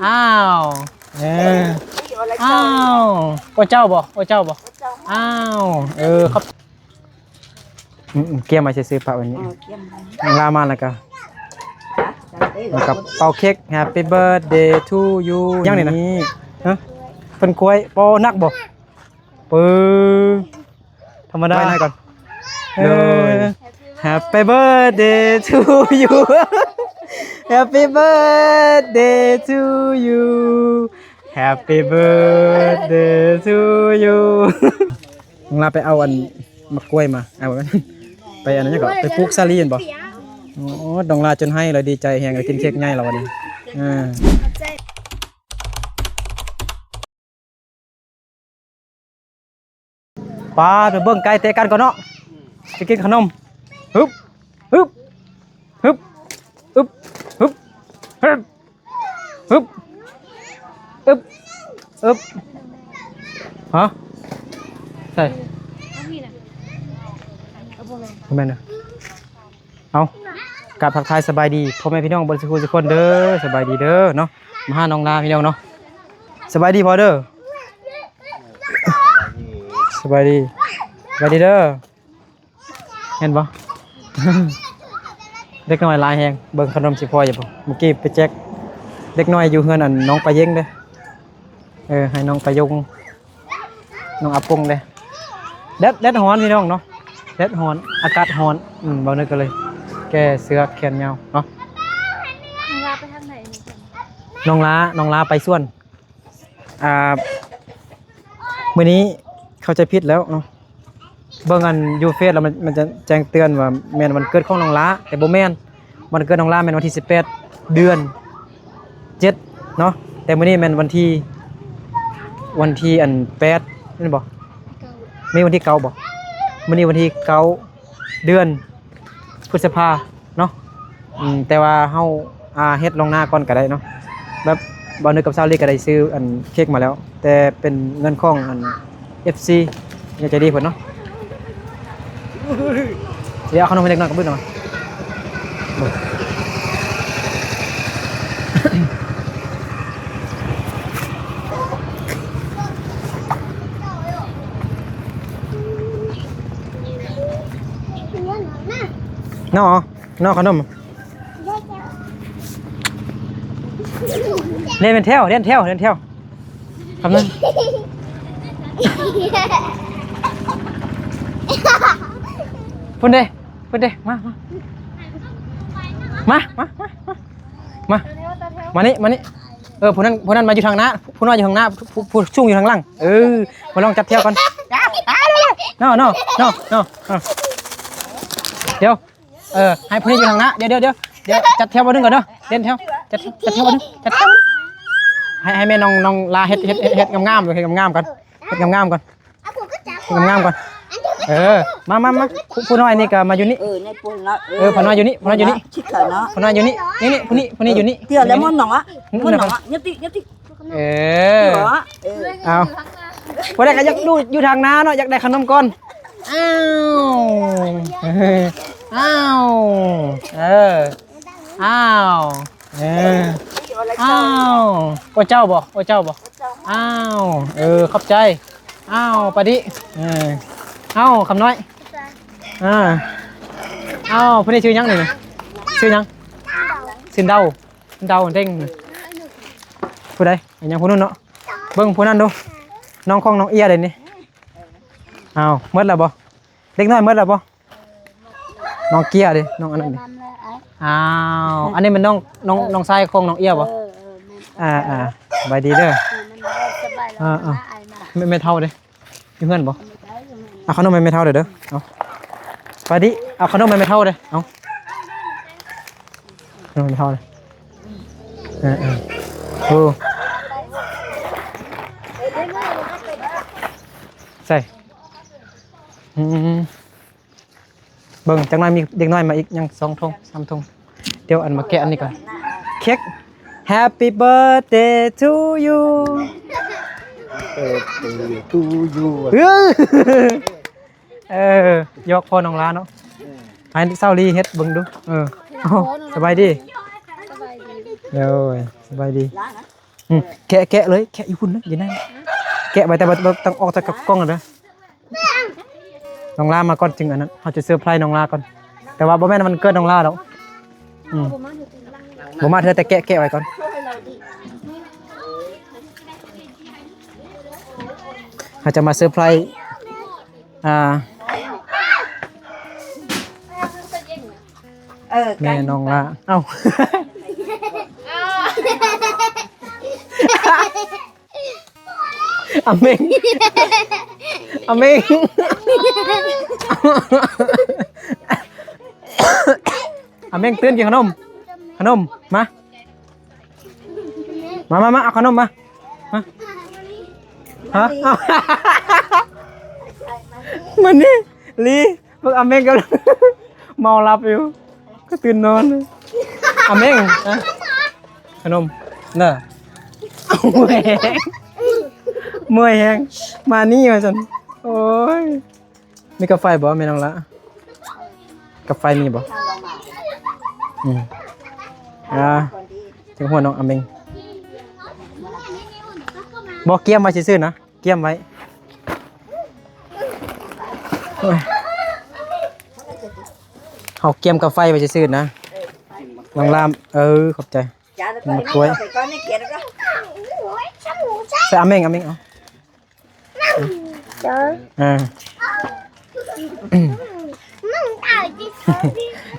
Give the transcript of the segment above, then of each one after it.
ອ້າວ ເອີ ອ້າວ ໂອເຈົ້າບໍ່? ໂອເຈົ້າບໍ່? ອ້າວ ເອີ ຂອບ ອືມໆ ກຽມໄວ້ຊື່ໆ ປະໄວ້ນີ້ ເອີ ກຽມໄວ້ ລາມາແລ້ວກໍ ແລ້ວກໍເປົ່າເຄັກ Happy birthday to you ຫຍັງນີ້ນະ? ຮະ? ຕົ້ນກ້ວຍ ບໍ່ໜັກບໍ່? ປຶ ທຳມະດາ ໄວ້ໜ້ອຍກ່ອນ ເອີ ໂດຍ Happy birthday to you Happy birthday to you Happy birthday to you ນ້ອງລາໄປເອົາອັນໝາກກ້ວຍມາ ເອົາໄປອັນນັ້ນຫຍັງເກາະ ໄປປູກສາລີແມ່ນບໍ່? ໂອ້ ນ້ອງລາຈົນໄຫ້ແລ້ວ ດີໃຈແຮງ ໄດ້ກິນເຄັກໃຫຍ່ແລ້ວບັດນີ້ ເອີ. ປາ ໄປເບິ່ງໄກ່ເຕະກັນກ່ອນເນາະ ໄປກິນຂະໜົມ ຮຶບ ຮຶບ ຮຶບ ອຶບ ຮຶບ ຮຶບ ອຶບ ອຶບ ຮະ ໃສ່ ບໍ່ແມ່ນນະ. ເອົາ ກາບທັກທາຍສະບາຍດີພໍ່ແມ່ພີ່ນ້ອງເບິດສູ່ຜູ້ສູ່ຄົນເດີ ສະບາຍດີເດີເນາະ ມາຫານ້ອງລາພີ່ນ້ອງເນາະ ສະບາຍດີພໍ່ເດີ ສະບາຍດີ ສະບາຍດີເດີ ເຫັນບໍ່ ເດັກນ້ອຍຫຼາຍແຮງ ເບິ່ງຂະໜົມຊິພໍຢູ່ບໍ່ ມື້ກີ້ໄປແຈກເດັກນ້ອຍຢູ່ເຮືອນອັນນ້ອງປາເຢັງເດ້ ເອີ ໃຫ້ນ້ອງປາຍົງ ນ້ອງອາປົງເດ້ ແດດ ແດດຮ້ອນພີ່ນ້ອງເນາະ ແດດຮ້ອນ ອາກາດຮ້ອນ ອືມ ເວົ້າໜ້ອຍກໍເລີຍແກ່ເສື້ອແຂນຍາວເນາະ ນ້ອງລາໄປທາງໃດນີ້ ນ້ອງລາ ນ້ອງລາໄປສວນ ອ່າ ມື້ນີ້ເຂົ້າໃຈຜິດແລ້ວເນາະ ເບິ່ງອັນຢູ່ເຟສແລ້ວ ມັນ ມັນຈະແຈ້ງເຕືອນວ່າແມ່ນວັນເກີດຂອງນ້ອງລາ ແຕ່ບໍ່ແມ່ນ ວັນເກີດນ້ອງລາແມ່ນວັນທີສິບແປດ ເດືອນເຈັດເນາະ ແຕ່ມື້ນີ້ແມ່ນວັນທີ ວັນທີອັນແປດແມ່ນບໍ່? ເກົ້າ ມີວັນທີເກົ້າບໍ່? ມື້ນີ້ວັນທີເກົ້າ ເດືອນພຶດສະພາເນາະ ອືມ ແຕ່ວ່າເຮົາ ອ່າ ເຮັດລ່ວງໜ້າກ່ອນກໍໄດ້ເນາະ ແບບ ບ່າວນຶກກັບສາວລີກໍໄດ້ຊື້ອັນເຄັກມາແລ້ວ ແຕ່ເປັນເງິນຂອງອັນ ເອັຟຊີ ໃຈດີເພິ່ນເນາະ ດຽວເອົາຂະໜົມໃຫ້ເດັກນ້ອຍກັບບຶດເອົາມາ ເນາະ ເນາະ ຂະໜົມ ລຽນເປັນແຖວ ລຽນແຖວ ລຽນແຖວ ຄຳນັ້ນ ພຸ້ນເດ້ ພຸ້ນເດ້ ມາ ມາ ມາ ມາ ມາ ມາ ມານີ້ ມານີ້ ເອີ ຜູ້ນັ້ນ ຜູ້ນັ້ນມາຢູ່ທາງໜ້າ ຜູ້ນ້ອຍຢູ່ທາງໜ້າ ຜູ້ ຜູ້ສູງຢູ່ທາງຫຼັງ ເອີ ມາລອງຈັດແຖວກ່ອນ ເນາະ ເນາະ ເນາະ ເນາະ ດຽວ ເອີ ໃຫ້ຜູ້ນີ້ຢູ່ທາງໜ້າ ດຽວ ດຽວ ດຽວ ຈັດແຖວບ່ອນໜຶ່ງກ່ອນເດີ ລຽນແຖວ ຈັດ ຈັດແຖວບ່ອນໜຶ່ງ ຈັດແຖວ ໃຫ້ ໃຫ້ແມ່ນ້ອງ ນ້ອງລາເຮັດ ເຮັດ ເຮັດ ເຮັດງາມໆ ເຮັດງາມໆກ່ອນ ເຮັດງາມໆກ່ອນ ເຮັດງາມໆກ່ອນ ເອີ ມາ ມາ ມາ ຜູ້ ຜູ້ນ້ອຍນີ້ກໍມາຢູ່ນີ້ ເອີ ໃນປຸ້ນເນາະ ເອີ ຜູ້ນ້ອຍຢູ່ນີ້ ຜູ້ນ້ອຍຢູ່ນີ້ ຊິເຂົ້າເນາະ ຜູ້ນ້ອຍຢູ່ນີ້ ນີ້ໆ ຜູ້ນີ້ ຜູ້ນີ້ຢູ່ນີ້ ເທື່ອແລ້ວໝອນໜອງອະ ໝອນໜອງອະ ຍະຕິ ຍະຕິ ເອີ ເອີ ເອົາ ຜູ້ໃດກໍຢາກດູຢູ່ທາງໜ້າເນາະ ຢາກໄດ້ຂະໜົມກ່ອນ ອ້າວ ອ້າວ ເອີ ອ້າວ ເອີ ອ້າວ ໂອເຈົ້າບໍ່? ໂອເຈົ້າບໍ່? ອ້າວ ເອີ ຂອບໃຈ ອ້າວ ປາດິ ເອີ ອ້າວ ຄຳນ້ອຍ ອ່າ ອ້າວ ຜູ້ນີ້ຊື່ຫຍັງນີ້? ຊື່ຫຍັງ? ຊື່ເດົາ ເດົາເດ້ງ ຜູ້ໃດ? ອັນຫຍັງຜູ້ນັ້ນເນາະ ເບິ່ງຜູ້ນັ້ນດູ ນ້ອງຂອງນ້ອງເອຍເດ້ນີ້ ອ້າວ ໝົດແລ້ວບໍ່? ເດັກນ້ອຍໝົດແລ້ວບໍ່? ນ້ອງເກຍເດ້ ນ້ອງອັນນັ້ນເດ້ ອ້າວ ອັນນີ້ແມ່ນນ້ອງ ນ້ອງ ນ້ອງຊາຍຂອງນ້ອງເອຍບໍ່? ເອີ ເອີ ແມ່ນ ອ່າໆ ສະບາຍດີເດີ ເອີ ແມ່ ແມ່ເຖົ້າເດ້ ຢູ່ເຮືອນບໍ່? ເອົາຂະໜົມໃຫ້ແມ່ເຖົ້າເດີ ເອົາ ໄປດິ ເອົາຂະໜົມໃຫ້ແມ່ເຖົ້າເດ້ ເອົາ ຂະໜົມໃຫ້ແມ່ເຖົ້າເດ້ ເອີໆ ໂອ້ ໃສ່ ອືມ ເບິ່ງ ຈັກໜ້ອຍມີເດັກນ້ອຍມາອີກ ຍັງສອງຖົງ ສາມຖົງ ດຽວອັນມາແກະອັນນີ້ກ່ອນ ເຄັກ Happy birthday to you Birthday to you ເອີ ເອີ ຢອກພໍ່ນ້ອງຫຼ້າເນາະ ໃຫ້ສາວລີເຮັດເບິ່ງດູ ເອີ ເອົາ ສະບາຍດີ ສະບາຍດີ ໂດຍ ສະບາຍດີ. ອືມ ແກະ ແກະເລີຍ ແກະຢູ່ພຸ້ນເລີຍ ຢູ່ນັ້ນ ແກະໄວ້ ແຕ່ວ່າ ແຕ່ວ່າຕ້ອງອອກຈາກກ້ອງເດີ. ນ້ອງລາມາກ່ອນ ຈຶ່ງອັນນັ້ນ ເຮົາຈະເຊີໄພຣສ໌ນ້ອງລາກ່ອນ ແຕ່ວ່າບໍ່ແມ່ນວັນເກີດນ້ອງລາດອກ. ອືມ ບໍ່ມາເທື່ອ ແຕ່ແກະ ແກະໄວ້ກ່ອນ ເຮົາຈະມາເຊີໄພຣສ໌ ອ່າ ເອີ ແມ່ນ້ອງລາ ເອົ້າ ອາເມັງ ອາເມັງ ອາເມັງ ຕື່ນ ກິນຂະໜົມ ຂະໜົມ ມາ ມາ ມາ ມາ ເອົາຂະໜົມມາ ມາ ຮະ ເອົາ ມານີ້ ລີ ເບິ່ງອາເມັງກຳລັງເມົາຫຼັບຢູ່ ກໍຕື່ນນອນ ອາເມັງ ຮະ ຂະໜົມ ເດີ ເມື່ອຍແຮງ ເມື່ອຍແຮງ ມານີ້ວ່າຊັ້ນ ໂອ້ຍ. ມີກາໄຟບໍ່ແມ່ນ້ອງລະ? ກາໄຟມີບໍ່? ອືມ ອ່າ ເທິງຫົວນ້ອງອາເມັງ ບໍ່ ກຽມໄວ້ຊື່ໆນະ ກຽມໄວ້ ໂອ້ຍ ເຮົາກຽມກາໄຟໄວ້ຊື່ໆນະ ນ້ອງລາມ ເອີ ຂອບໃຈ ມາກວຍ ໃສ່ອາເມັງ ອາເມັງ ເອົາ ເອີ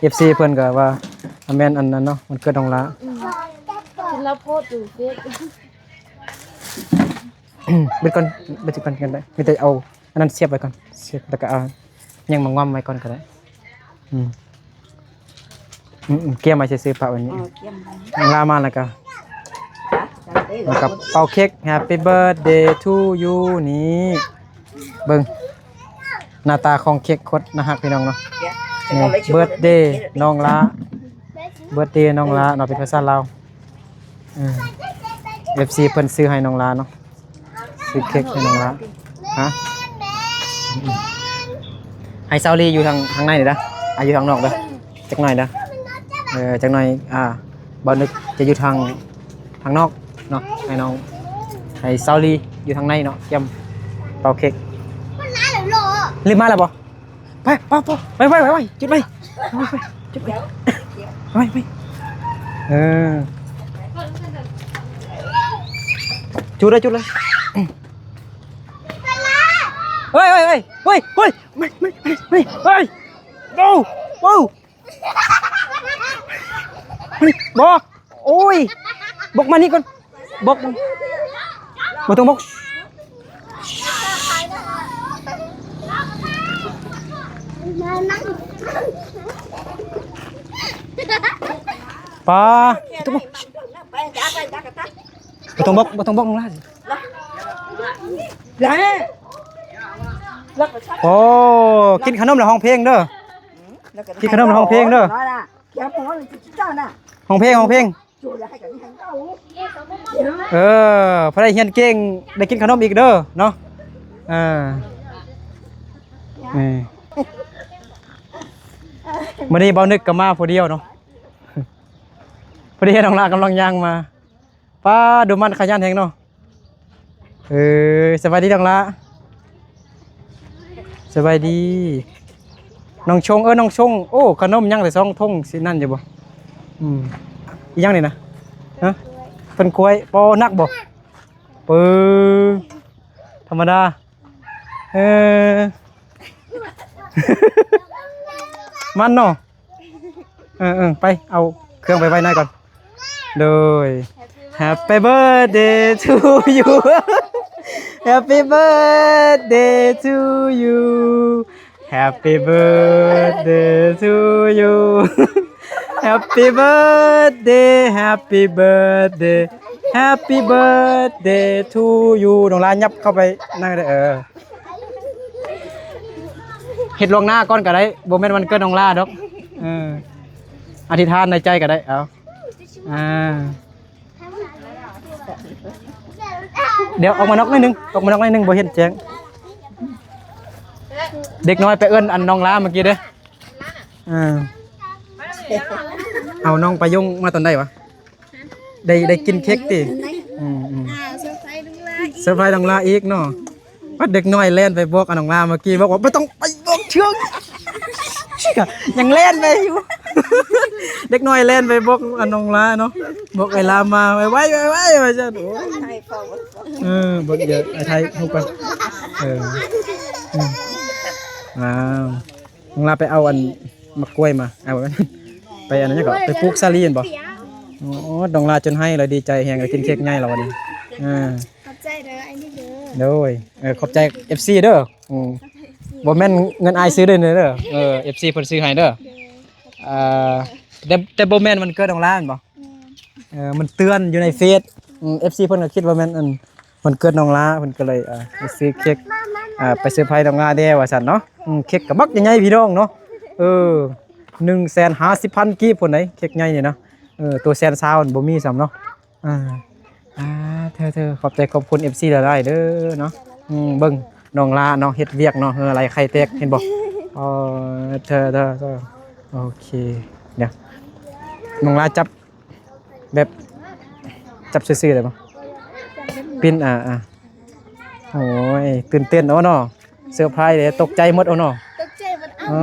ເອັຟຊີ ເພິ່ນກໍວ່າ ອາ ແມ່ນອັນນັ້ນເນາະ ວັນເກີດນ້ອງລາ ເຫັນລາວໂພສຢູ່ເຟສ ເບິດກ່ອນ ເບິດກ່ອນກໍໄດ້ ມີແຕ່ເອົາອັນນັ້ນສຽບໄວ້ກ່ອນ ສຽບ ແລ້ວກໍເອົາຫຍັງມາງອມໄວ້ກ່ອນກໍໄດ້ ອືມ. ອືມໆ ກຽມໄວ້ຊື່ໆ ປະໄວ້ນີ້ ເອີ ກຽມໄວ້ ລາມາແລ້ວກະ ແລ້ວກະເປົ່າເຄັກ Happy birthday to you ນີ້ ເບິ່ງໜ້າຕາຂອງເຄັກໂຄດໜ້າຮັກພີ່ນ້ອງເນາະ ນີ້ birthday ນ້ອງລາ birthday ນ້ອງລາເນາະ ເປັນພາສາລາວ ເອີ ເອັຟຊີ ເພິ່ນຊື້ໃຫ້ນ້ອງລາເນາະ ຊື້ເຄັກໃຫ້ນ້ອງລາ ຮະ ໃຫ້ສາວລີຢູ່ທາງ ທາງໃນນີ້ເດີ ອາ ຢູ່ທາງນອກເດີ ຈັກໜ້ອຍເດີ ເອີ ຈັກໜ້ອຍ ອ່າ ບ່າວນຶກຈະຢູ່ທາງ ທາງນອກເນາະ ໃຫ້ນ້ອງ ໃຫ້ສາວລີຢູ່ທາງໃນເນາະ ກຽມເປົ່າເຄັກ ລືມມາແລ້ວບໍ່? ໄປ ເປົ່າ ເປົ່າ ໄປ ໄປ ໄປ ໄປ ຈຸດໄປ ໄປ ໄປ ຈຸດໄປ ໄປ ໄປ ເອີ ຈຸດເລີຍ ຈຸດເລີຍ ເຮີ້ຍ ເຮີ້ຍ ເຮີ້ຍ ເຮີ້ຍ ເຮີ້ຍ ໂອ້ ໂອ້ ມານີ້ ບໍ່ ໂອ້ຍ ບົກມານີ້ກ່ອນ ບົກ ບໍ່ຕ້ອງບົກ ປາ ບໍ່ຕ້ອງບົກ ບໍ່ຕ້ອງບົກ ບໍ່ຕ້ອງບົກນ້ອງລາ ໂອ້ ກິນຂະໜົມແລ້ວຮ້ອງເພງເດີ ກິນຂະໜົມແລ້ວຮ້ອງເພງເດີ ຮ້ອງເພງ ຮ້ອງເພງ ເອີ ພໍໄດ້ຮຽນເກັ່ງ ໄດ້ກິນຂະໜົມອີກເດີເນາະ ເອີ ນີ້ ມື້ນີ້ບ່າວນຶກກໍມາຜູ້ດຽວເນາະ ພໍດີນ້ອງລາກຳລັງຍ່າງມາ ປ້າ ດູໝັ່ນຂະຫຍັນແຮງເນາະ ເອີ ສະບາຍດີນ້ອງລາ ສະບາຍດີ ນ້ອງຊົງ ເອີ ນ້ອງຊົງ ໂອ້ ຂະໜົມຍັງແຕ່ສອງຖົງ ຊິນັ້ນຢູ່ບໍ່? ອືມ ອີຫຍັງນີ້ນະ? ຮະ? ຕົ້ນກ້ວຍ ປໍໜັກບໍ່? ປຶ ທຳມະດາ ເອີ ມັນເນາະ ເອີໆ ໄປເອົາເຄື່ອງໄປໄວ້ໃນກ່ອນ ໂດຍ Happy birthday to you Happy birthday to you Happy birthday to you Happy birthday Happy birthday Happy birthday to you ນ້ອງລາຫຍັບເຂົ້າໄປນັ້ນເດີ ເອີ ເຮັດລ່ວງໜ້າກ່ອນກໍໄດ້ ບໍ່ແມ່ນວັນເກີດນ້ອງລາດອກ ເອີ ອະທິຖານໃນໃຈກໍໄດ້ ເອົາ ອ່າ ດຽວອອກມານອກໜ້ອຍໜຶ່ງ ອອກມານອກໜ້ອຍໜຶ່ງ ບໍ່ເຫັນແຈ້ງ ເດັກນ້ອຍໄປເອີ້ນອັນນ້ອງລາເມື່ອກີ້ເດ້ ເອີ ເອົາ ນ້ອງປາຍົງມາຕອນໃດວະ? ໄດ້ ໄດ້ກິນເຄັກຕິ? ອືມ ເຊີໄພນ້ອງລາອີກເນາະ. ປາດເດັກນ້ອຍແລ່ນໄປບອກອານ້ອງລາເມື່ອກີ້ ບອກວ່າບໍ່ຕ້ອງໄປບອກເທື່ອ ຍັງແລ່ນໄປຢູ່. ເດັກນ້ອຍແລ່ນໄປບອກອານ້ອງລາເນາະ ບອກໄອ້ລາມາ ໄວໆ ໄວໆ ວ່າຊັ້ນ. ໂອ້ຍ ເອີ ເບິ່ງເດີ ໄອ້ໄທຮູບກ່ອນ. ເອີ ອືມ ວ້າວ ນ້ອງລາໄປເອົາອັນໝາກກ້ວຍມາ ເອົາໄປອັນນັ້ນຫຍັງເກາະ ໄປປູກສາລີຫັ້ນບໍ່? ໂອ້ ນ້ອງລາຈົນໄຫ້ແລ້ວ ດີໃຈແຮງ ໄດ້ກິນເຄ້ກໃຫຍ່ແລ້ວບັດນີ້. ເອີ ຂອບໃຈເດີ ອ້າຍນິກເດີ. ໂດຍ ເອີ ຂອບໃຈເອັຟຊີເດີ. ອືມ ບໍ່ແມ່ນເງິນອ້າຍຊື້ເດີ ເດີ. ເອີ ເອັຟຊີເພິ່ນຊື້ໃຫ້ເດີ. ເອີ ແຕ່ ແຕ່ບໍ່ແມ່ນວັນເກີດນ້ອງລາແມ່ນບໍ່? ແມ່ນ. ເອີ ມັນເຕືອນຢູ່ໃນເຟສ. ອືມ ເອັຟຊີເພິ່ນກໍຄິດວ່າແມ່ນອັນ ວັນເກີດນ້ອງລາ ເພິ່ນກໍເລີຍ ເອີ ໄປຊື້ເຄ້ກ ເອີ ໄປເຊີໄພນ້ອງລາແດ່ວ່າຊັ້ນເນາະ. ອືມ ເຄ້ກກໍບັກໃຫຍ່ໆ ພີ່ນ້ອງເນາະ. ເອີ ໜຶ່ງແສນຫ້າສິບພັນກີບພຸ້ນໃດ ເຄ້ກໃຫຍ່ນີ້ນະ. ເອີ ໂຕແສນຊາວມັນບໍ່ມີຊ້ຳເນາະ. ອ່າ ອ່າ ເທີໆ ຂອບໃຈຂອບຄຸນເອັຟຊີຫຼາຍໆເດີເນາະ. ອືມ ເບິ່ງນ້ອງລາເນາະ ເຮັດວຽກເນາະ ເຫື່ອໄຫຼໄຂ່ແຕກ ເຫັນບໍ່? ເອີ ເທີໆ ໂອເຄ ດຽວ ນ້ອງລາຈັບ ແບບ ຈັບຊື່ໆໄດ້ບໍ່? ປິ່ນ ອ່າໆ ໂອ້ຍ ຕື່ນເຕັ້ນເນາະ ເຊີໄພເດ້ ຕົກໃຈໝົດເນາະ ຕົກໃຈໝົດ. ເອີ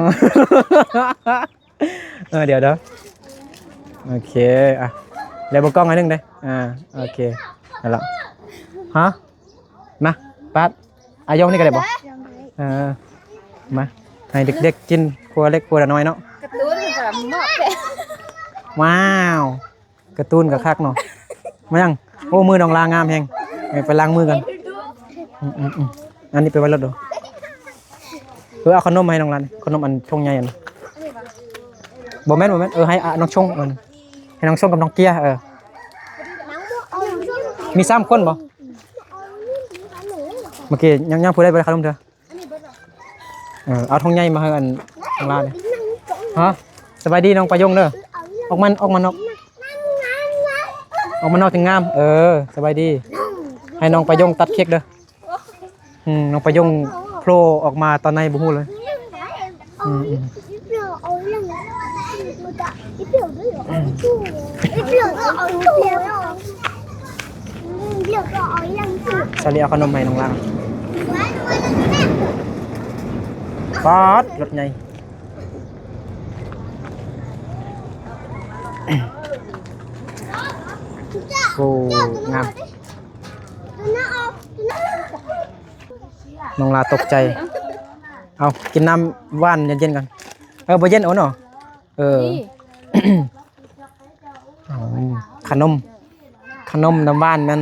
ເອີ ດຽວໆ ໂອເຄ ອ່ະ ແລ້ວເບິ່ງກ້ອງອັນໜຶ່ງເດ້. ອ່າ ໂອເຄ ນັ້ນລະ ຮະ ມາ ປາດ ອາ ຢອງນີ້ກໍໄດ້ບໍ່? ເອີ ມາ ໃຫ້ເດັກໆກິນຄົວເລັກຄົວນ້ອຍເນາະ. ກາຕູນກໍເໝາະແທ້ ວ້າວ ກາຕູນກໍຄັກເນາະ. ມາຍັງ? ໂອ້ ມືນ້ອງລາງາມແຮງ. ເອີ ໄປລ້າງມືກ່ອນ. ອືມໆໆ ອັນນີ້ໄປໄວ້ລົດດູ. ເອີ ເອົາຂະໜົມໃຫ້ນ້ອງລານີ້ ຂະໜົມອັນຖົງໃຫຍ່ອັນ ບໍ່ແມ່ນ ບໍ່ແມ່ນ. ເອີ ໃຫ້ ອາ ນ້ອງຊົງ ເອີ ໃຫ້ນ້ອງຊົງກັບນ້ອງເກຍ. ເອີ ມີສາມຄົນບໍ່? ເມື່ອກີ້ຍັງ ຍັງຜູ້ໃດບໍ່ໄດ້ຂະໜົມເທື່ອ? ເອີ ເອົາຖົງໃຫຍ່ມາໃຫ້ອັນຂ້າງລ່າງນີ້. ຮະ ສະບາຍດີນ້ອງປາຍົງເດີ. ອອກມາ ອອກມານອກ ອອກມານອກຈັ່ງງາມ. ເອີ ສະບາຍດີ. ໃຫ້ນ້ອງປາຍົງຕັດເຄັກເດີ. ອືມ ນ້ອງປາຍົງໂຜລ່ອອກມາຕອນໃດບໍ່ຮູ້ເລີຍ. ອືມ ອືມ ສາລີເອົາຂະໜົມໃຫ້ນ້ອງລາ. ປາດ ລົດໃຫຍ່. ໂອ້ ງາມ. ນ້ອງລາຕົກໃຈ. ເອົາ ກິນນ້ຳຫວານເຢັນໆກ່ອນ. ເອີ ບໍ່ເຢັນ ໂອເນາະ. ເອີ ນີ້ ເອົາ ຂະໜົມ ຂະໜົມນ້ຳຫວານນັ້ນ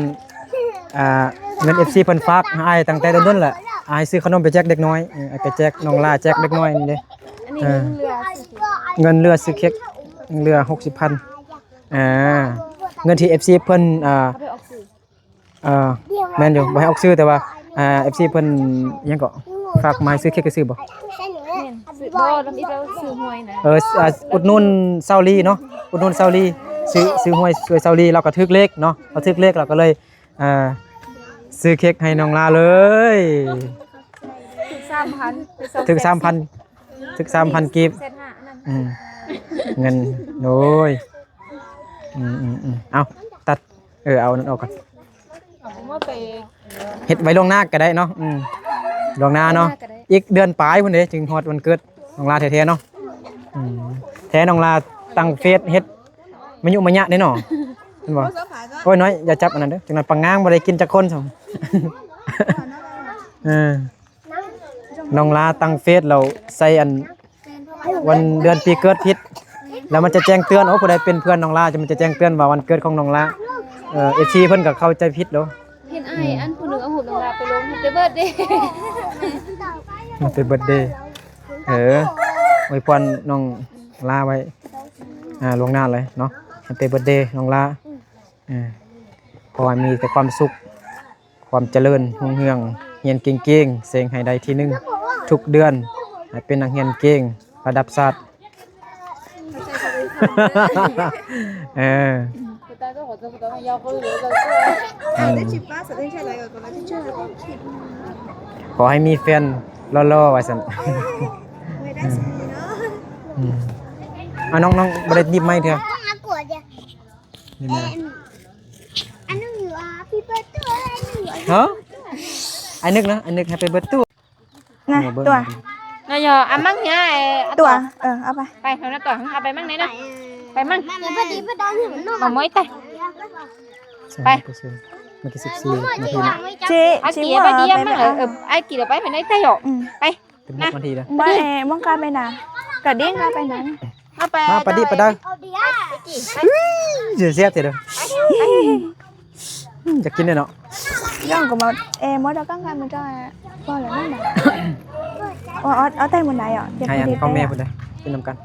ອ່າ ແມ່ນເອັຟຊີເພິ່ນຝາກໃຫ້ອ້າຍຕັ້ງແຕ່ດົນໆແລ້ວ. ອ້າຍຊື້ຂະໜົມໄປແຈກເດັກນ້ອຍ. ເອີ ໄປແຈກນ້ອງລາ ແຈກເດັກນ້ອຍນີ້ເດ້. ອັນນີ້ ເອີ ເງິນເຫຼືອຊື້ເຄັກ ເງິນເຫຼືອ ເງິນເຫຼືອຫົກສິບພັນ. ອ່າ ເງິນທີ່ເອັຟຊີເພິ່ນ ອ່າ ເອົາໄປອອກສື່ ອ່າ ແມ່ນຢູ່ ບໍ່ໃຫ້ອອກຊື່ ແຕ່ວ່າ ອ່າ ເອັຟຊີເພິ່ນຫຍັງເກາະ ຝາກມາໃຫ້ຊື້ເຄັກຊື້ບໍ່? ແມ່ນ ຊື້ ບໍ່ ລຳອີກແລ້ວຊື້ຫວຍນະ. ເອີ ອ່າ ອຸດໜູນຊາວລີເນາະ ອຸດໜູນຊາວລີ ຊື້ ຊື້ຫວຍຊ່ວຍຊາວລີ ລາວກໍຖືກເລກເນາະ ລາວຖືກເລກ ລາວກໍເລີຍ ອ່າ ຊື້ເຄັກໃຫ້ນ້ອງລາເລີຍ. ຖືກສາມພັນ ຖືກສາມພັນ ຖືກສາມພັນກີບ. ແສນຫ້າ ອືມ ເງິນ ໂດຍ ອືມໆໆ ເອົາ ຕັດ ເອີ ເອົານັ້ນອອກກ່ອນ ເອົາມາໄປ ເຮັດໄວ້ລ່ວງໜ້າກໍໄດ້ເນາະ. ອືມ ລ່ວງໜ້າເນາະ ລ່ວງໜ້າກໍໄດ້ ອີກເດືອນປາຍພຸ້ນເດ້ ຈຶ່ງຮອດວັນເກີດນ້ອງລາແທ້ໆເນາະ. ອືມ ແທ້ນ້ອງລາຕັ້ງເຟສເຮັດມາຍຸມາຍະເດ້ເນາະ ແມ່ນບໍ່? ໂອ້ຍ ນ້ອຍ ຢ່າຈັບອັນນັ້ນເດີ ຈັກໜ່ອຍປາງງາງບໍ່ໄດ້ກິນຈັກຄົນຊ້ຳ. ເອີ ນ້ອງລາຕັ້ງເຟສແລ້ວໃສ່ອັນ ວັນເດືອນປີເກີດຜິດ ແລ້ວມັນຈະແຈ້ງເຕືອນ. ໂອ້ ຜູ້ໃດເປັນເພື່ອນນ້ອງລາ ມັນຈະແຈ້ງເຕືອນວ່າວັນເກີດຂອງນ້ອງລາ. ເອີ ເອັຟຊີເພິ່ນກໍເຂົ້າໃຈຜິດໂລດ. ເຫັນອ້າຍ ອືມ ອັນຜູ້ໜຶ່ງເອົາຮູບນ້ອງລາໄປລົງ Happy Birthday Happy Birthday. ເອີ ອວຍພອນນ້ອງລາໄວ້ ອ່າ ລ່ວງໜ້າເລີຍເນາະ Happy Birthday ນ້ອງລາ. ເອີ ຂໍໃຫ້ມີແຕ່ຄວາມສຸກ ຄວາມຈະເລີນຮຸ່ງເຮືອງ ຮຽນເກັ່ງໆ ເສັງໃຫ້ໄດ້ທີໜຶ່ງທຸກເດືອນ ໃຫ້ເປັນນັກຮຽນເກັ່ງລະດັບຊາດ. ເອີ ອືມ ຂໍໃຫ້ມີແຟນຫຼໍ່ໆ ວ່າຊັ້ນ. ອືມ ອາ ນ້ອງໆ ບໍ່ໄດ້ໜີບໄມເທື່ອ. ນີ້ແມ່ນ ອັນນັ້ນຢູ່ Happy Birthday ຢູ່ ຮະ? ອ້າຍນຶກນະ ອ້າຍນຶກໃຫ້ໄປເບິດຕູ້ ນະ ເອີ ເບິ່ງ ຕົວະ ນະ ເອີ ເອົາມັ້ງເຮີຍ ເອົາ ຕົວະ ເອີ ເອົາໄປ ໄປເອົານະຕົວະ ເອົາໄປມັ້ງນີ້ນະ ໄປມັ້ງ ເອົາໝົດໄປ ໄປ ມັນຄືສິບສີ່ນາທີເນາະ ເຈ ເອົາ ເຈ ເອົາ ເອົາໄປ ເອົາໄປ ເອີ ເອົາໄປ ເອົາໄປ ເອົາໄປ ເປັນຫົກນາທີແລ້ວ ບໍ່ ເອີ ມັນກາໄປນະ ກະດິ້ງກາໄປນະ ເອົາໄປ ມາປາດິປາເດີ ເອົາເດຍ ເອີ ແຊບແທ້ເດີ ອືມ ຢາກກິນເດເນາະ ຍ້ອນກໍມາ ເອ ມໍດອກກັງການມື້ເຈົ້າ ພໍແລ້ວນະ ໂອ້ ເອົາ ເອົາແຕ່ມື້ໃດເນາະ ໃຫ້ອັນພໍ່ແມ່ພຸ້ນເດີ ກິນນຳກັນ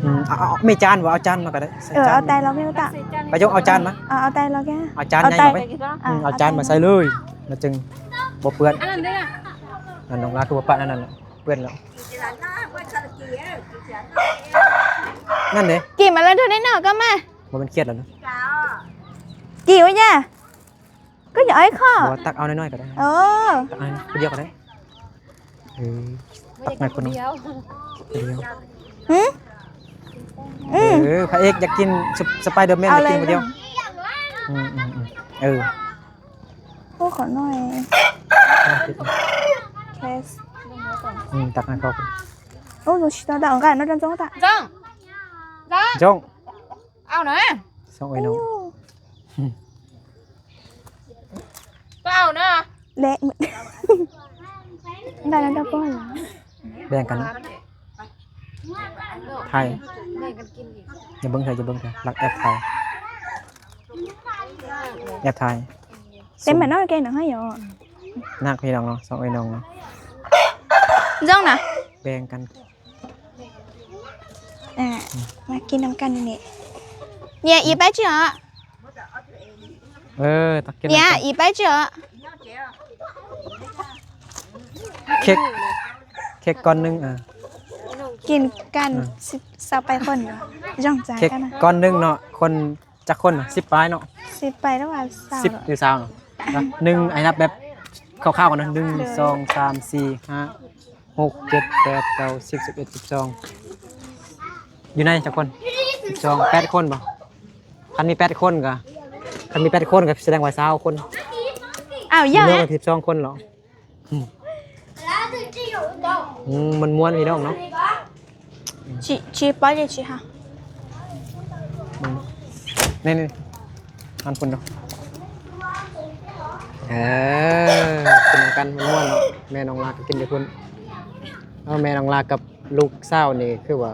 ອືມ ເອົາ ເອົາ ມີຈານບໍ່ ເອົາຈານມາກໍໄດ້ ເອີ ເອົາແຕ່ລາວມີຕະ ປະຍົກເອົາຈານມາ ເອົາ ເອົາແຕ່ລາວແກ່ ເອົາຈານໃຫຍ່ມາໄປ ອ່າ ອືມ ເອົາຈານມາໃສ່ເລີຍ ມັນຈຶ່ງບໍ່ເປື້ອນ ອັນນັ້ນເດ້ ອັນນ້ອງລາຄືບໍ່ປະອັນນັ້ນ ເປື້ອນແລ້ວ ນັ້ນເດ້ ກີ້ມາແລ້ວເດີໄດເນາະ ກໍມາ ບໍ່ແມ່ນຄຽດແລ້ວນະ ກີ້ວ່າຢ່າ ກໍຢ່າອ້າຍຂໍ ບໍ່ ຕັກເອົານ້ອຍໆກໍໄດ້ ເອີ ຕັກເອົາຜູ້ດຽວກໍໄດ້ ເອີ ຕັກໃຫ້ຄົນໜຶ່ງ ຜູ້ດຽວ ຫື ອື ເອີ ພະເອກຢາກກິນສະ ສະໄປເດີແມນ ເອົາເລີຍ ຢາກກິນຜູ້ດຽວ ອືມ ອືມ ອືມ ເອີ ໂອ້ ຂໍໜ້ອຍ ແຄສ ອືມ ຕັກໃຫ້ເຂົາ ໂອ້ ໂດຊິຕາດາ ໂອກາ ໂນດອນ ຈົ່ງຕາ ຈົ່ງ ຈົ່ງ ເອົານະ ສອງເອື້ອຍນ້ອງ ເອົານະ ແລະ ໄດ້ແລ້ວເດີ ແບ່ງກັນ ຖ່າຍ ຢ່າເບິ່ງເທື່ອ ຢ່າເບິ່ງເທື່ອ ລັກແອບຖ່າຍ ແອບຖ່າຍ ເຕັມແມ່ນເນາະ ແກງໜັງໃຫ້ຫຍັງ ໜັກພີ່ນ້ອງເນາະ ສອງເອື້ອຍນ້ອງເນາະ ຈ້ອງນະ ແບ່ງກັນ ອ່າ ມາກິນນຳກັນນີ້ ເຍ ອີໄປເຈີ ເອີ ຕັກກິນ ເຍ ອີໄປເຈີ ເຄັກ ເຄັກກ້ອນໜຶ່ງ ເອີ ກິນກັນ ອ່າ ສິບ ຊາວປາຍຄົນຢູ່ ຢ່ອງໃຈ ເຄັກກ້ອນໜຶ່ງເນາະ ຄົນຈັກຄົນນະ ສິບປາຍເນາະ ສິບປາຍ ຫຼືວ່າຊາວ ສິບ ຫຼືຊາວເນາະ ນະ ໜຶ່ງ ໃຫ້ນັບແບບຄ່າວໆກ່ອນນະ ໜຶ່ງ ສອງ ສາມ ສີ່ ຫ້າ ຫົກ ເຈັດ ແປດ ເກົ້າ ສິບ ສິບເອັດ ສິບສອງ ຢູ່ໃນຈັກຄົນ ສິບສອງ ແປດຄົນບໍ່ ຄັນມີແປດຄົນກະ ຄັນມີແປດຄົນກະສະແດງວ່າຊາວຄົນ ອ້າວ ຢ່າ ເຫຼືອກສິບສອງຄົນເນາະ ອືມ ມັນມ່ວນພີ່ນ້ອງເນາະ Tu, tu es pas allé, tu vois. ອືມ ນີ້ໆ ອັນພຸ້ນເນາະ ເອີ ກິນນຳກັນມ່ວນໆເນາະ ແມ່ນ້ອງລາກະກິນຢູ່ພຸ້ນ ເອີ ແມ່ນ້ອງລາກັບລູກສາວນີ້ຄືວ່າ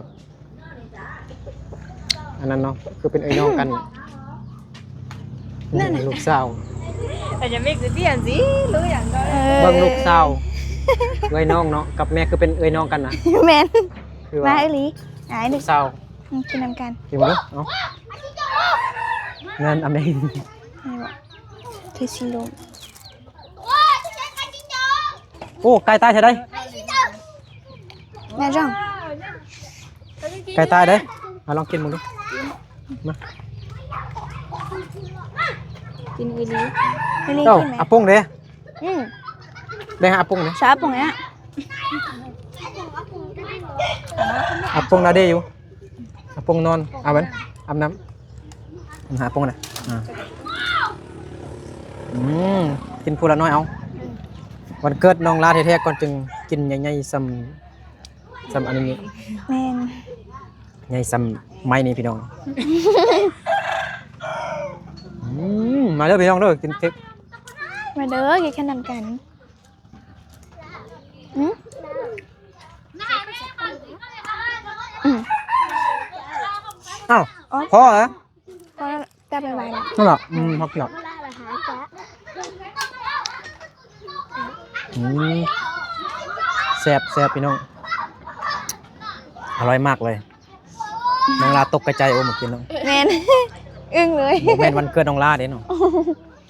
ອັນນັ້ນເນາະ ຄືເປັນເອື້ອຍນ້ອງກັນ ນັ້ນນະ ລູກສາວ ແຕ່ຢ່າມີຄືເປັນຊິ ຮູ້ຫຍັງກໍ ເອີ ເບິ່ງລູກສາວ ເອື້ອຍນ້ອງເນາະ ກັບແມ່ຄືເປັນເອື້ອຍນ້ອງກັນນະ ແມ່ນ ຄືວ່າ ມາອີ່ຫຼີ ອ່າ ລູກສາວ ອືມ ກິນນຳກັນ ກິນເບິ່ງເນາະ ນັ້ນອາເມນ ນີ້ບໍ່ ຄືຊິລົງ ໂອ້ ໄກ່ຕາຍແທ້ໃດ ແມ່ຈ້ອງ ໄກ່ຕາຍເດ້ ມາລອງກິນເບິ່ງດູ ມາ ກິນອີ່ຫຼີ ອີ່ຫຼີ ເອົ້າ ກິນແມ່ ອາປົງເດ້ ອືມ ໄດ້ຫາອາປົງເດ້ ຊາອາປົງເດ້ ອາປົງນາເດຢູ່. ອາປົງນອນ ອາບນ້ຳ ອາບນ້ຳ ຫາອາປົງນະ ອາ ອືມ ກິນຜູ້ລະໜ້ອຍເອົາ ອືມ ວັນເກີດນ້ອງລາແທ້ໆ ກ່ອນຈຶ່ງກິນໃຫຍ່ໆ ສ່ຳ ສ່ຳອັນນີ້ ແມ່ນ ໃຫຍ່ສ່ຳໄມ້ນີ້ພີ່ນ້ອງ ອືມ ມາເດີພີ່ນ້ອງເດີ ກິນເຄັກ ມາເດີ ກິນເຄັກນຳກັນ. ອືມ ອືມ ອ້າວ ອໍ ພໍແລ້ວ ພໍແລ້ວ ແຕ່ໄປໄວແລ້ວ ນັ້ນລະ ອືມ ພໍແລ້ວ ອືມ ແຊບ ແຊບ ພີ່ນ້ອງ ອະລ່ອຍມາກເລີຍ ນ້ອງລາຕົກກະໃຈ ໂອ້ ມາກິນເນາະ ແມ່ນ ອຶ້ງເລີຍ ບໍ່ແມ່ນວັນເກີດນ້ອງລາເດ້ເນາະ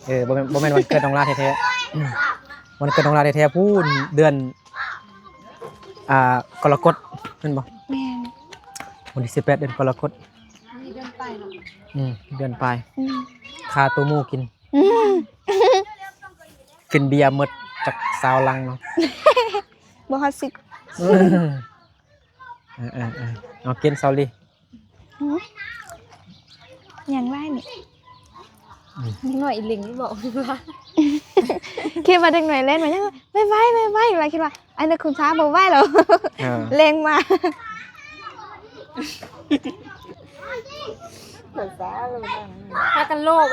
ເອີ ບໍ່ແມ່ນ ບໍ່ແມ່ນວັນເກີດນ້ອງລາແທ້ໆ ອືມ ວັນເກີດນ້ອງລາແທ້ໆ ພຸ້ນ ເດືອນ ອ່າ ກໍລະກົດ ແມ່ນບໍ່? ແມ່ນ ວັນທີສິບແປດ ເດືອນກໍລະກົດ ມີເດືອນປາຍເນາະ ອືມ ເດືອນປາຍ ອືມ ຄາໂຕໝູກິນ ອືມ ກິນເບຍໝົດຈັກຊາວລັງເນາະ ບໍ່ຮອດສິບ ເອີ ເອີໆໆ ເອົາກິນ ຊາວລີ ຫື ຫຍັງຫຼາຍນີ້ ອືມ ເດັກນ້ອຍອີ່ຫຼີນີ້ບອກວ່າ ຄິດວ່າເດັກນ້ອຍແລ່ນມາຫຍັງ ໄວໆ ໄວໆ ລະຄິດວ່າ ອັນນີ້ຄຸນຊ້າບໍ່ໄຫວແລ້ວ ເອີ ເລັ່ງມາ ພາກັນໂລກ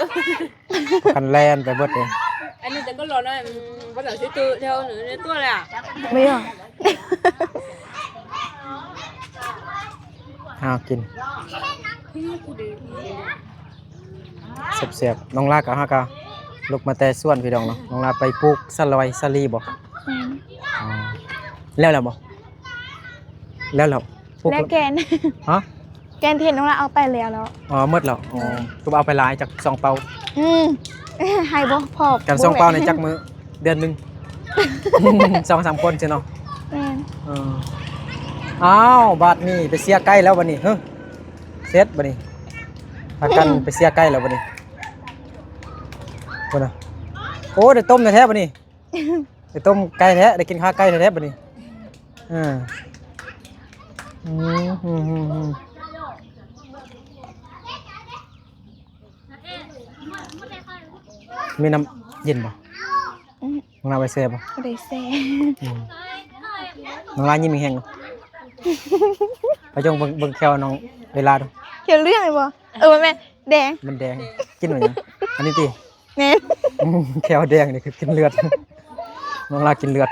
ພາກັນແລ່ນໄປເບິດເລີຍ ອັນນີ້ແຕ່ກໍລໍນະ ອືມ ບໍ່ຕ້ອງຊິຕື່ແຖວນີ້ຕົວແລ້ວ ບໍ່ຢາກ ເອົາກິນ ແຊບໆ ນ້ອງລາກະ ເຮົາກະລຸກມາແຕ່ສວນພີ່ນ້ອງເນາະ ນ້ອງລາໄປປູກສະລອຍສາລີບໍ່? ແມ່ນ ອໍ ແລ້ວແລ້ວບໍ່? ແລ້ວແລ້ວ ແລ້ວແກ່ນ ຮະ? ແກ່ນທີ່ນ້ອງລາເອົາໄປແລ້ວແລ້ວ ອໍ ໝົດແລ້ວ ອໍ ຄືວ່າເອົາໄປຫຼາຍ ຈັກສອງເປົາ ອືມ ໃຫ້ບໍ່ພໍ ກັນສອງເປົານີ້ຈັກມື້? ເດືອນໜຶ່ງ ສອງສາມຄົນຊີ້ເນາະ ແມ່ນ ເອີ ອ້າວ ບາດນີ້ໄປເສຍໄກ່ແລ້ວບາດນີ້ ເຮີ ເສັດບາດນີ້ ພາກັນໄປເສຍໄກ່ແລ້ວບາດນີ້ ພຸ້ນນະ ໂອ້ ໄດ້ຕົ້ມແທ້ໆບາດນີ້ ໄດ້ຕົ້ມໄກ່ແທ້ ໄດ້ກິນຂາໄກ່ແທ້ໆບາດນີ້ ເອີ ອືມ ມີນ້ຳເຢັນບໍ່? ອືມ ນ້ອງລາໄປແຊ່ບໍ່? ບໍ່ໄດ້ແຊ່ ອືມ ນ້ອງລາຍິ້ມແຮງໆ ໄປຈົ່ງເບິ່ງ ເບິ່ງແຂ້ວນ້ອງເວລາດູ ແຂ້ວເຫຼືອງແມ່ນບໍ່? ເອີ ແມ່ນ ແດງ ມັນແດງ ກິນຫຍັງ? ອັນນີ້ຕິ? ແມ່ນ ແຂ້ວແດງນີ້ຄືກິນເລືອດ ນ້ອງລາກິນເລືອດ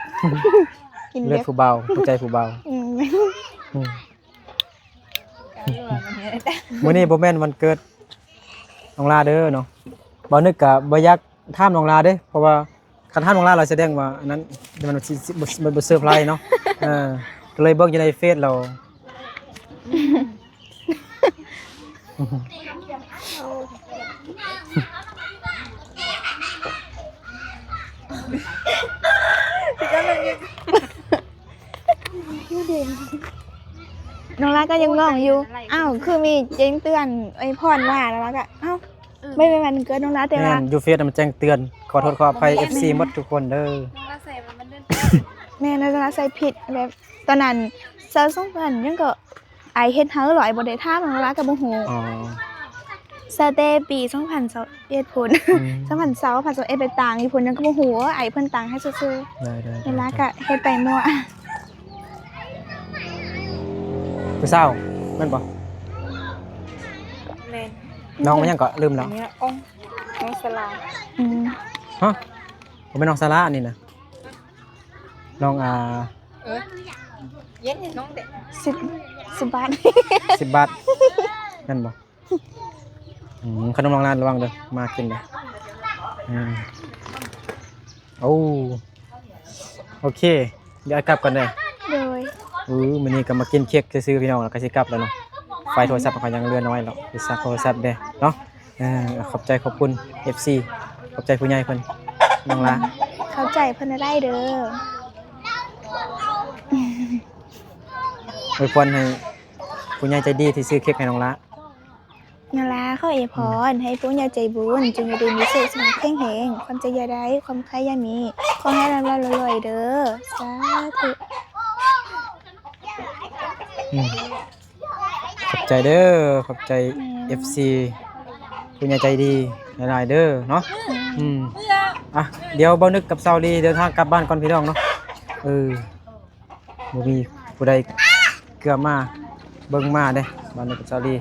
ກິນເລືອດ ເລືອດຜູ້ບ່າວ ຫົວໃຈຜູ້ບ່າວ ອືມ ອືມ ມື້ນີ້ບໍ່ແມ່ນວັນເກີດນ້ອງລາເດີເນາະ ບ່າວນຶກກະບໍ່ຢາກຖາມນ້ອງລາເດ້ ເພາະວ່າຄັນຖາມນ້ອງລາແລ້ວສະແດງວ່າອັນນັ້ນ ມັນຊິ ຊິ ບໍ່ ບໍ່ ບໍ່ເຊີໄພຣສ໌ເນາະ ເອີ ກະເລີຍເບິ່ງຢູ່ໃນເຟສແລ້ວ ນ້ອງລາກໍຍັງງອງຢູ່ ອ້າວ ຄືມີແຈ້ງເຕືອນອວຍພອນມາ ແລ້ວລາກໍ ເອົ້າ ເອີ ບໍ່ແມ່ນວັນເກີດນ້ອງລາ ແຕ່ວ່າ ແມ່ນ ຢູ່ເຟສມັນແຈ້ງເຕືອນ ຂໍໂທດຂໍອະໄພ ເອັຟຊີ ໝົດທຸກຄົນເດີ ນ້ອງລາໃສ່ ແມ່ນ ນ້ອງລາໃສ່ຜິດ ແບບຕອນນັ້ນ ຊາວສອງພັນ ຫຍັງກໍ ອ້າຍເຮັດໃຫ້ຫຼາຍ ບໍ່ໄດ້ຖາມ ນ້ອງລາກໍບໍ່ຮູ້ ອໍ ໃສ່ແຕ່ປີສອງພັນຊາວເອັດພຸ້ນ ອືມ ສອງພັນຊາວ ພັນຊາວເອັດ ໄປຕ່າງຢູ່ພຸ້ນ ຍັງກໍບໍ່ຮູ້ ອ້າຍເພິ່ນຕ່າງໃຫ້ຊື່ໆ ໄດ້ໆ ນ້ອງລາກໍເຮັດໄປໝົດ ຜູ້ສາວແມ່ນບໍ່? ແມ່ນ ນ້ອງຫຍັງກໍລືມແລ້ວ ອັນນີ້ອອງ ນ້ອງສາລາ ອືມ ຮະ ບໍ່ແມ່ນນ້ອງສາລາອັນນີ້ນະ ນ້ອງ ອ່າ ເອີ ເຢັນນ້ອງເດ ສິບ ສິບບາດ ສິບບາດ ແມ່ນບໍ່? ອືມ ຂະໜົມນ້ອງລາ ລະວັງເດີ ມາກິນເດີ ອືມ ໂອ້ ໂອເຄ ດຽວອ້າຍກັບກ່ອນເດີ ໂດຍ ອື ມື້ນີ້ກໍມາກິນເຄັກຊື່ໆ ພີ່ນ້ອງ ແລ້ວກໍຊິກັບແລ້ວເນາະ ໄຟໂທລະສັບຂ້ອຍຍັງເຫຼືອໜ້ອຍເນາະ ໄປຊັກໂທລະສັບເດີເນາະ ເອີ ຂອບໃຈຂອບຄຸນ ເອັຟຊີ ຂອບໃຈຜູ້ໃຫຍ່ເພິ່ນ ນ້ອງລາ ຂອບໃຈເພິ່ນຫຼາຍໆເດີ ອວຍພອນໃຫ້ຜູ້ໃຫຍ່ໃຈດີທີ່ຊື້ເຄັກໃຫ້ນ້ອງລາ ນ້ອງລາ ຂໍອວຍພອນ ອືມ ໃຫ້ຜູ້ໃຫຍ່ໃຈບຸນ ຈົ່ງຢູ່ດີມີສຸກ ສຸຂະພາບແຂງແຮງ ຄວາມເຈັບຢ່າໄດ້ ຄວາມໄຂ້ຢ່າມີ ຂໍໃຫ້ລ່ຳໆລວຍໆເດີ ສາທຸ ອືມ ຂອບໃຈເດີ ຂອບໃຈ ແມ່ນ ເອັຟຊີ ຜູ້ໃຫຍ່ໃຈດີຫຼາຍໆເດີເນາະ ອືມ ອືມ ອ່ະ ດຽວບ່າວນຶກກັບສາວລີເດີນທາງກັບບ້ານກ່ອນ ພີ່ນ້ອງເນາະ ເອີ ບໍ່ມີຜູ້ໃດເກືອມາເບິ່ງມາເດ້ ບ້ານນີ້ກັບສາວລີ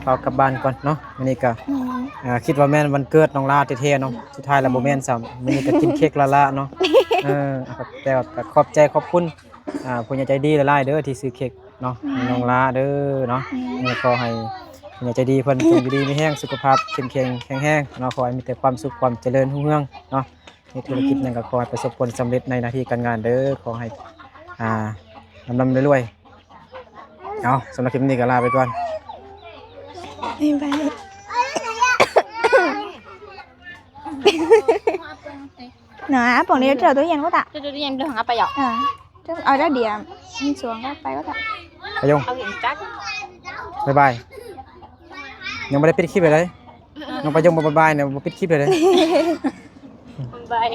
ພາກັບບ້ານກ່ອນເນາະ ມື້ນີ້ກະ ອືມ ອ່າ ຄິດວ່າແມ່ນວັນເກີດນ້ອງລາແທ້ໆເນາະ ສຸດທ້າຍແລ້ວບໍ່ແມ່ນຊ້ຳ ມື້ນີ້ກະກິນເຄັກລະລະເນາະ ເອີ ແຕ່ວ່າກະຂອບໃຈຂອບຄຸນ ອ່າ ຜູ້ໃຫຍ່ໃຈດີຫຼາຍໆເດີທີ່ຊື້ເຄັກເນາະ ແມ່ນ ໃຫ້ນ້ອງລາເດີເນາະ ແມ່ນ ເອີ ຂໍໃຫ້ຜູ້ໃຫຍ່ໃຈດີເພິ່ນຈົ່ງຢູ່ດີມີແຮງ ສຸຂະພາບເຂັ້ມແຂງແຂງແຮງເນາະ ຂໍໃຫ້ມີແຕ່ຄວາມສຸກຄວາມຈະເລີນຮຸ່ງເຮືອງເນາະ ເຮັດທຸລະກິດຫຍັງກໍຂໍໃຫ້ປະສົບຜົນສຳເລັດໃນໜ້າທີ່ການງານເດີ ຂໍໃຫ້ ອ່າ ລ່ຳໆລວຍໆ ເອົາ ສຳລັບຄລິບນີ້ກໍລາໄປກ່ອນ ບາຍບາຍ ນະ ປອງນີ້ເຈົ້າຕູ້ເຢັນບໍ່ຕະ ເຈົ້າຕູ້ເຢັນເດີ ຫາໄປເອົາ ເອົາດຽວ ມີສວງກໍໄປກໍຕະ ປະຍົງ ເອົາເຫັນຈັກ ບາຍບາຍ ຍັງບໍ່ໄດ້ປິດຄລິບເລີຍ ນ້ອງປະຍົງບໍ່ບາຍບາຍນີ້ ບໍ່ປິດຄລິບເລີຍເດ້ ບາຍ